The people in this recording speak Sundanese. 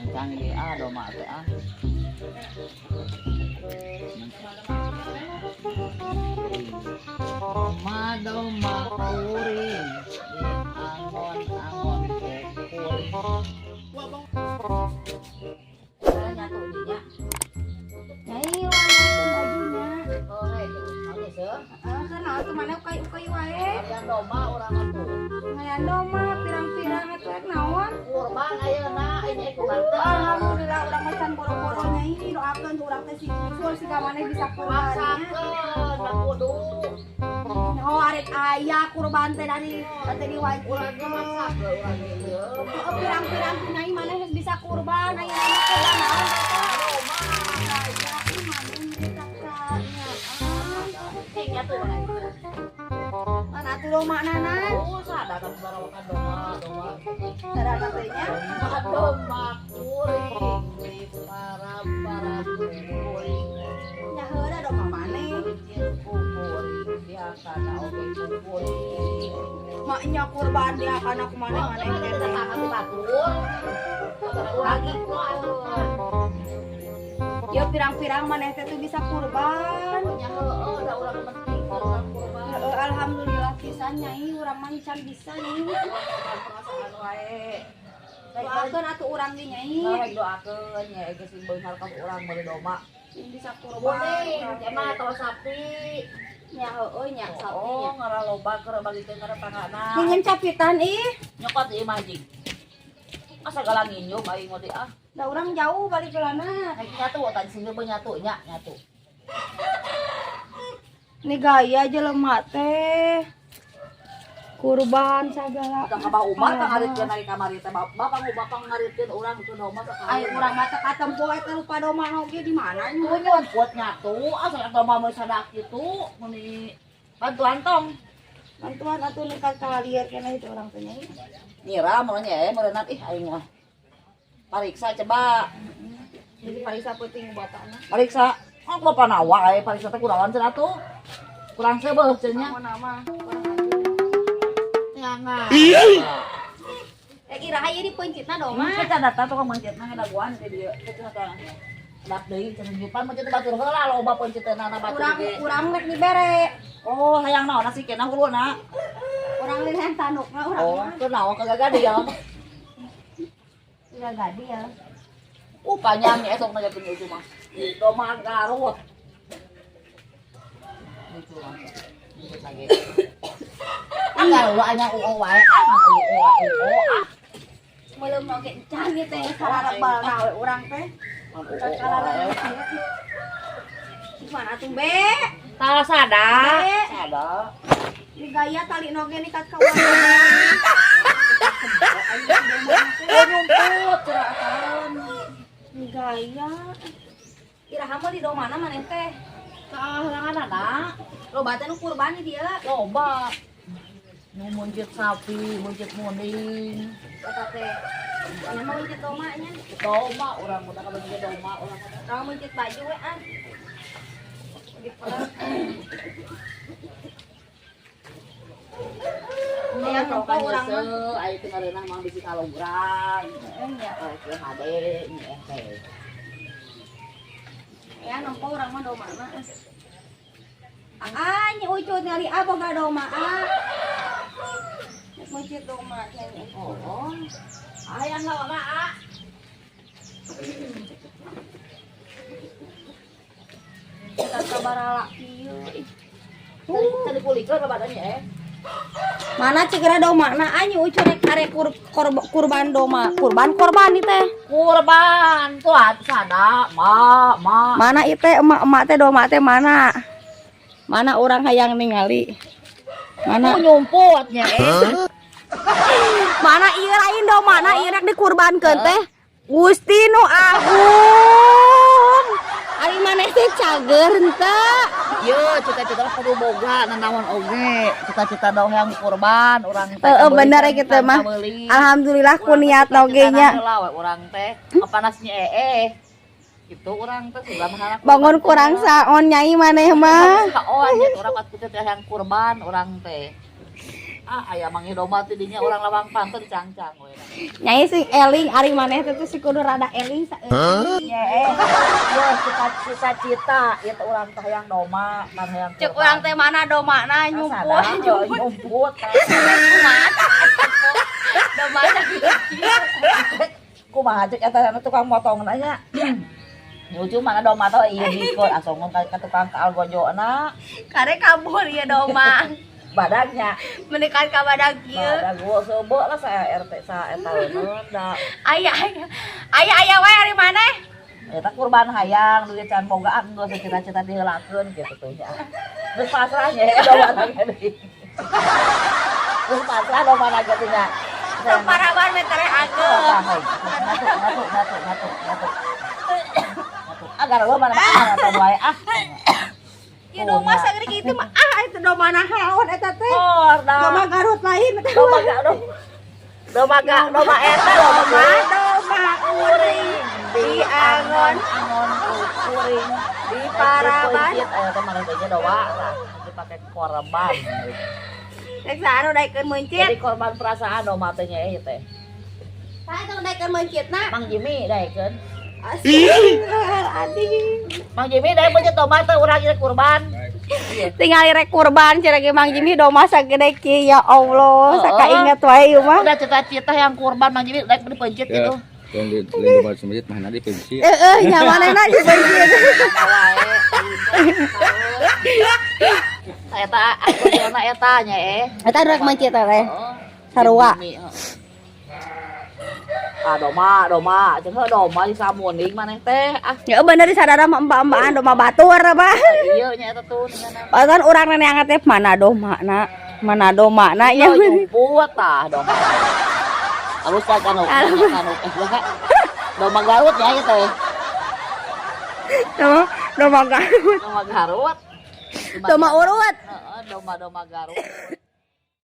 Cancang ieu ah doma teh ah. Doma doma kuring di angon-angon ku kuring. Nyatu nya. Nyai warna bajunya. Oh, oke, seuh. Heeh, kana atuh mana ukay-ukay wae. Hayang doma urang atuh. Ngayan doma pirang-pirang atuh rek naon? Kurban ayeuna ini kurban teh. Alhamdulillah urang mah can boro-boro nyai, doakeun tuh urang teh si usul siga maneh bisa kurban nya. Maksakeun da kudu. Oh, arek aya kurban teh dari teh Urang ge diwajibkeun. Maksakeun urang ge ieu. Heeh, pirang-pirang tuh nyai maneh geus bisa kurban ayeuna mah kurban naon teh? Doma. Aya ih maneh kakaknya. Cing nyatu mana? Mana atuh doma nana? Oh, sadar kan barawakan doma, doma. Sadar teh nya. Doma doma kuring di para-para kuring. Nya heula doma maneh. Ku kuring diakana oge ku kuring. Maknya kurban dia kana ku maneh maneh Mana keneh. tetangga tuh batur. Lagi atuh. Ya pirang-pirang maneh teh tuh bisa kurban. Nya heueuh da urang penting urang kurban. Heeh, alhamdulillah pisan nyai urang mah can bisa nih. Perasaan wae. Doakeun atuh urang ge nyai. Nah, doakeun nya ge sing beunghar ka urang meuli doma. Sing bisa kurban. Kuning, emang atau sapi. Nya heueuh nya sapi Oh, nya. Ngaraloba keur bagikeun ka tetanggana. Nginjem capitan ih. Nyokot ieu mah anjing. Asa galang nginjem aing mah teh ah. Da urang jauh balik lana. Kayak nyatu tadi sing leubeung nyatu nya, nyatu. Ini gaya jelema teh. Kurban sagala. Udah ka Bah Umar ka ngaritkeun ari kamari teh bapak bapak ngaritkeun urang itu doma sakali. Ai urang mah teu katempo eta rupa doma oge di mana nya. Tuh nyumput nyatu, asal doma mun sadak kitu meni bantuan tong. Bantuan atuh nu kalieur keneh itu urang teh nyai. Ngira mun nya meureunat ih aing mah. Pariksa coba. Jadi pariksa peuting bapakna. Pariksa. Oh, bapak nawa aya pariksa teh kurawan cenah atuh. Kurang seubeuh cenah nya. Naon nama? Nyangan. Eh iraha ieu dipeuncitna doma. Kita data tukang mencitna ngadaguan di dieu. Kitu tah. Dak deui cenah nyupan mencit batur heula loba pencitna batur Urang ge. Urang rek dibere. Oh, hayang naon sih kena huluna. Urang lihat tandukna urang Oh, mah. keur naon kagak ya. Udah gadi ya. Panjang ya esok naga itu mah. Doma Garut. Itu mah. Itu lagi. Enggak lu anya uo wae, ah uo uo ah. Belum oge can ieu teh kararek we urang teh. Uo Kararek. wae. Mana tuh be? Tah sada. Be. Sada. Di gaya tali noge nih kat kawan. Oh, nyumput cerakan. Di gaya. Iraha mah di domana maneh teh? Tah halangan. Loba teh nu kurban di dieu. Loba. Nu muncit sapi, muncit munding. Eta teh. Nya mah mencit doma nya. Doma urang udah kabeh doma urang. Urang mencit baju we ah. Di pelang. Aya nempo urang mah. Aya teu ngareunah mah bisi kalograng. Heeh nya. Teu hade nya teh. Ya nempo urang mah doma mah. Ah, nya ucut ngali ah boga doma ah. Mencit doma nya. Oh. Hayang lawan ah. Kita kabarala kieu. Ih. Tadi pulikeun ka badannya eh. Mana cegera doma na anyu ucu rek arek kurban doma kurban korban ieu teh. Kurban tuh sada ma ma. Mana ieu teh emak-emak teh doma teh mana? Mana orang hayang ningali? Mana Mana nyumputnya eh. Mana ieu lain doma na ieu rek dikurbankeun teh? Gusti nu agung. Ari maneh teh cager henteu? Yo, cita-cita kudu boga nanaon oge. Cita-cita dong yang kurban urang teh. Heeh, bener ya kitu mah. Alhamdulillah ku niat oge nya. Urang teh kapanasnya eh. Gitu urang teh sudah mengharap. Bangun kurang saon nyai maneh mah. Saon gitu urang kitu teh yang kurban urang teh. Ah, aya manggih domba ti dinya urang lawang panto dicangcang we. Nyai sing eling, ari maneh teh si kudu rada eling saeutik. Nya eh, yo cita-cita ieu teh urang teh hayang domba, pan hayang Cek urang teh mana domana nyumput. Nyumput, nyumput. Kumaha? Domana. Kumaha cek eta anu tukang motong nanya. Nyucu mana domba teh ieu dikeun asongon ka tukang ka algojona. Kare kabur ya doma. Badagnya. Mendekat ka badag kieu. Badag gua seubeuh lah saya RT sa eta leungeun da. Aya aya. Aya aya wae ari maneh. Eta kurban hayang duit can bogaan geus cita-cita diheulakeun kitu tuh nya. Geus pasrah nya domba deui. Geus pasrah domba kitu nya. Tong paraban metere ageng. Ngatuk, ngatuk, ngatuk, ngatuk, ngatuk. Ngatuk. Agar lu mana mana teh wae ah. Ya domba sagede kitu mah ah itu domba naon eta teh? Oh, dah. Domba Garut lain eta. Domba gak dong. Domba gak domba eta domba. Domba uring di angon angon kuring di paraban. Aya teh mana teh domba tah dipake korban. Rek saha nu daekeun meuncit? Jadi korban perasaan domba teh nya ieu teh. Saha nu daekeun meuncitna? Mang Jimmy daekeun. Astagfirullahaladzim. Mang Jimmy daek meuncit domba teh urang ieu kurban. Tinggal rek kurban cenah ge Mang Jimmy domba sagede kieu, ya Allah, sakainget wae ieu mah. Udah cita-cita yang kurban Mang Jimmy daek dipencit Ya, gitu. yang di lain domba masjid mah di pencit. Heeh, nya manehna dipencit. Wae. Eta aku eta nya eh. Eta rek meuncit teh. Oh, Sarua. Jimmy, heeh. Ah, domba, domba, jeung heuh domba di samuning maneh teh. Ah, Ya bener di sadara mah emba-embaan domba batur apa. Iya nya eta tuh dengan Padahal urang neneangan teh mana domba na, mana domba na nya. Yo nyumput tah domba. Halus kan kanu, kanu. Domba Garut ya ieu teh. Domba domba Garut. Domba Garut. Domba urut. Heeh, domba-domba Garut.